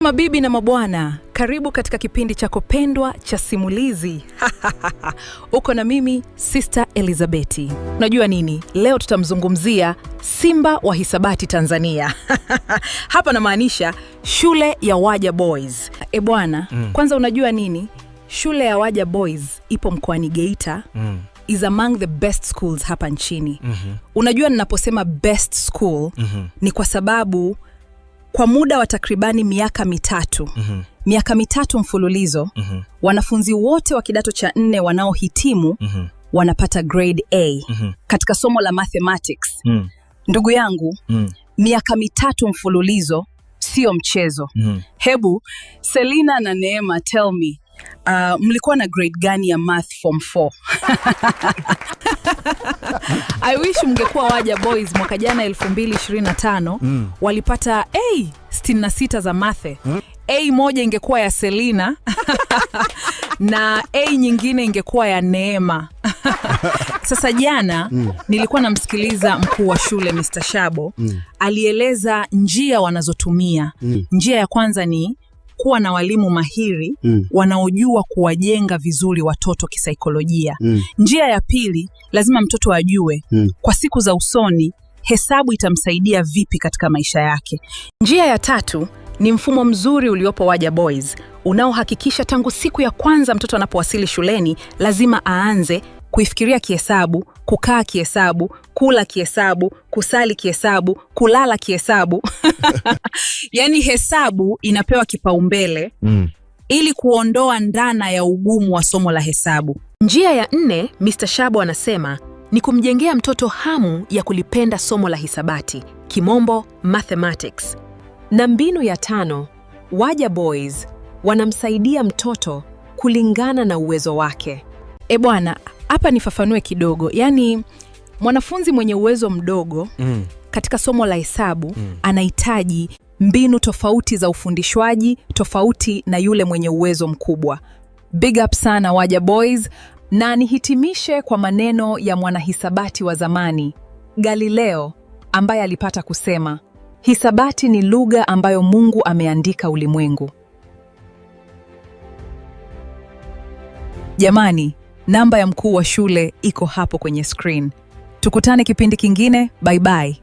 Mabibi na mabwana, karibu katika kipindi chako pendwa cha simulizi. Uko na mimi Sister Elizabeti. Unajua nini? Leo tutamzungumzia Simba wa hisabati Tanzania. Hapa namaanisha shule ya Waja Boys. E bwana, kwanza unajua nini? Shule ya Waja Boys ipo mkoani Geita. Is among the best schools hapa nchini. Unajua ninaposema best school ni kwa sababu kwa muda wa takribani miaka 3 miaka 3 mfululizo wanafunzi wote wa kidato cha nne wanaohitimu wanapata grade A katika somo la mathematics. Ndugu yangu, miaka 3 mfululizo sio mchezo. Hebu Selina na Neema, tell me, mlikuwa na grade gani ya math form 4? I wish mngekuwa Waja Boys mwaka jana 2025 walipata A 66 za math. A moja ingekuwa ya Selina na A nyingine ingekuwa ya Neema. Sasa jana nilikuwa namsikiliza mkuu wa shule Mr. Shabo alieleza njia wanazotumia. Njia ya kwanza ni kuwa na walimu mahiri wanaojua kuwajenga vizuri watoto kisaikolojia. Njia ya pili, lazima mtoto ajue kwa siku za usoni hesabu itamsaidia vipi katika maisha yake. Njia ya tatu ni mfumo mzuri uliopo Waja Boys unaohakikisha tangu siku ya kwanza mtoto anapowasili shuleni lazima aanze kuifikiria kihesabu, kukaa kihesabu, kula kihesabu, kusali kihesabu, kulala kihesabu. Yaani hesabu inapewa kipaumbele ili kuondoa dhana ya ugumu wa somo la hesabu. Njia ya nne, Mr. Shabo anasema ni kumjengea mtoto hamu ya kulipenda somo la hisabati, kimombo mathematics. Na mbinu ya tano, Waja Boys wanamsaidia mtoto kulingana na uwezo wake. E bwana, hapa nifafanue kidogo. Yaani mwanafunzi mwenye uwezo mdogo katika somo la hesabu anahitaji mbinu tofauti za ufundishwaji tofauti na yule mwenye uwezo mkubwa. Big up sana Waja Boys, na nihitimishe kwa maneno ya mwanahisabati wa zamani Galileo, ambaye alipata kusema, hisabati ni lugha ambayo Mungu ameandika ulimwengu. Jamani, namba ya mkuu wa shule iko hapo kwenye screen. Tukutane kipindi kingine. Bye bye.